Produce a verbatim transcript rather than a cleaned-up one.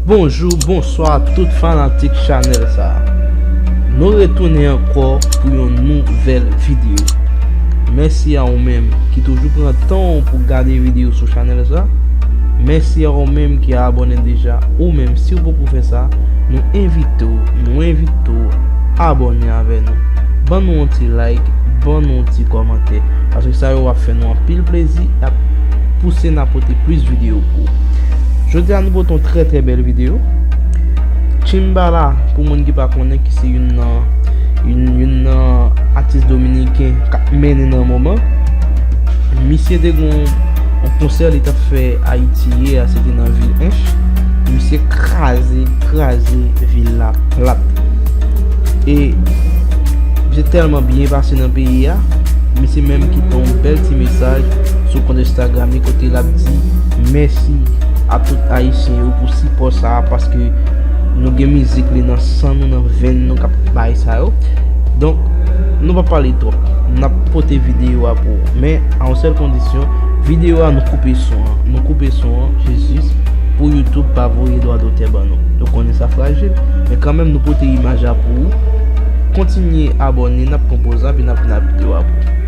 Bonjou, bonswa tout fanatik chanèl sa. Nou retounen ankò pou yon nouvèl videyo. Mèsi a ou menm ki toujou pran tan w pou gade videyo sou chanèl sa. Mèsi a ou menm ki abòne deja. Ou menm, si w poko fè sa, nou envite w, nou envite w abòne avè nou. Ban nou yon ti like, ban nou yon ti kòmantè. Paske sa yo ap fè nou anpil plezi, y ap pouse n a pote plis videyo pou ou. Jodi a nou pote yon trè trè bèl videyo. Chimbala, pou moun ki pa konnen, ki se youn nan youn, youn nan atis dominiken k ap mennen nan moman. Misye te gen yon konsè li t ap fè Ayiti yè a, se te nan vil Ench. Misye kraze, kraze vil la plat. E misye tèlman byen pase nan peyi a, misye menm kite yon bèl ti mesaj sou kont Instagram li kote l ap di mèsi a tout Ayisyen yo pou sipò sa a, paske nou gen mizik li nan san nou, nan venn nou k ap bay sa yo. Donk, nou pa pale twòp. N ap pote videyo a pou ou. Men, a yon sèl kondisyon, videyo a nou koupe son an. Nou koupe son an, jis pou YouTube pa voye dwa dotè ban nou. Nou konnen sa frajil, men kanmenm nou pote imaj la pou ou. Kontinye abòne, n ap pran poz la, epi n ap vin ak videyo a pou ou.